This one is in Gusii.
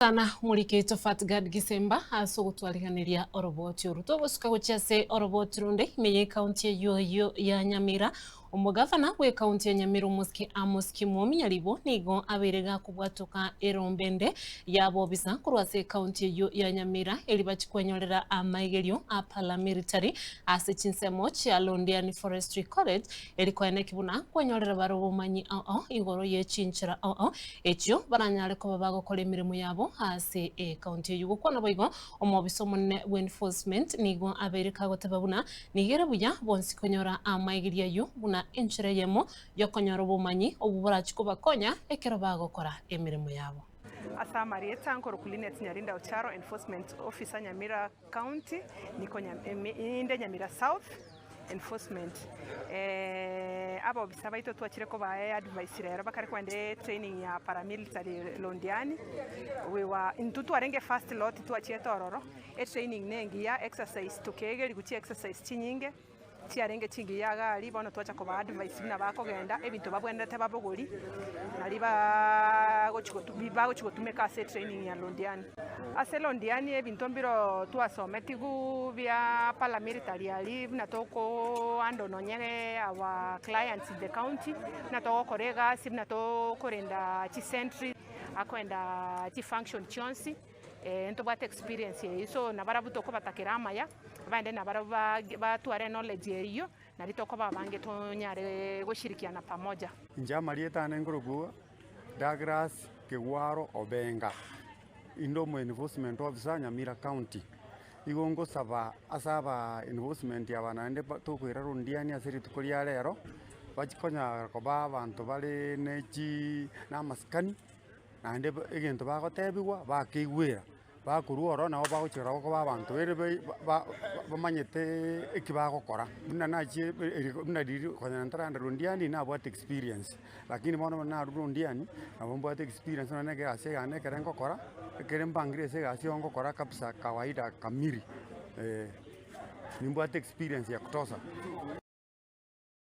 Sana omoriki oito Fatgard Gisemba ase ogotwariganeria oroboti oru. Togosuka gochia ase oroboti ronde ime y'ecounty eyio eyio ya Nyamira. Omogavana bw'ecounty ya Nyamira omosike Amos Kimwomi Nyaribo nigo abeire gakobwatoka erombe ende y'abobisa korwa ase ecounty eyio ya Nyamira eri bachie kwenyorera amaigerio a paramilitary ase chinsemo chia Londiani Forestry College eri koeneki buna kwenyorera bare obomanyi ao igoro ye chinchera ao echio baranyare koba bagokora emeremo yabo ase ecounty eyio. Gokwana boigo, omobisa omonene bw'enforcement nigo abeire kagoteba buna nigo ere buya bonsi konyora amaigerio ayio buna enchera eyemo yokonyora obomanyi obwo borachie kobakonya ekero bagokora emeremo yabo. Ase amarieta nkorokwa Linet Nyarinda Ocharo, Enforcement Officer Nyamira County, niko inde Nyamira South. Enforcement, Abobisa baito twachire kobaa eadvice rero bakare kogenda etraining ya paramilitary Londiani, we were intwe twarenge first lot twachiete ororo, etraining ne engiya, exercise tokeegeriwa chi exercise chinyinge, chiarenge chingiya iga aria, bono twacha kobaa advice buna bakogenda, ebinto babwenerete babogori, nari baaaa gochi gotu bagochi gotumeka ase etraining ya Londiani. Ase Londiani ebinto mbiro twasometigwe bia paramilitary aria buna tokohandle nonye our clients in the county, buna togokora egasi, buna tokorenda chisentry, akoenda chifunction chionsi, ntobwate experience eyio. So nabarabwo tokobatakera amaya, abande nabarabwo batware eknowledge eyio, nario tokoba abange tonyare goshirikiana pamoja. Inche amarieta ane nkorokwa Douglas Kegwaro Obenga, inde omo enforcement officer Nyamira county. Igo ngosaba ase aba enforcement aba naende tokoira Londiani ase rituko ria rero, bachie konyara koba abanto bare ne chi na amasikani, naende egento bagotebiwa bakeigwera. Bakorwa ororo nabo bagochia ororo koba abanto ere bamanyete eki bagokora. Buna nachie buna riria konya ntaragenda Londiani nabwate experience, lakini bono buna narure Londiani, nabo mbwate experience nonye na egasi yane ekere ngokora, ekere mbangire ase egasi eywo ngokora kabisa kawaida kamili, eh, nimbwate experience ya kutosha.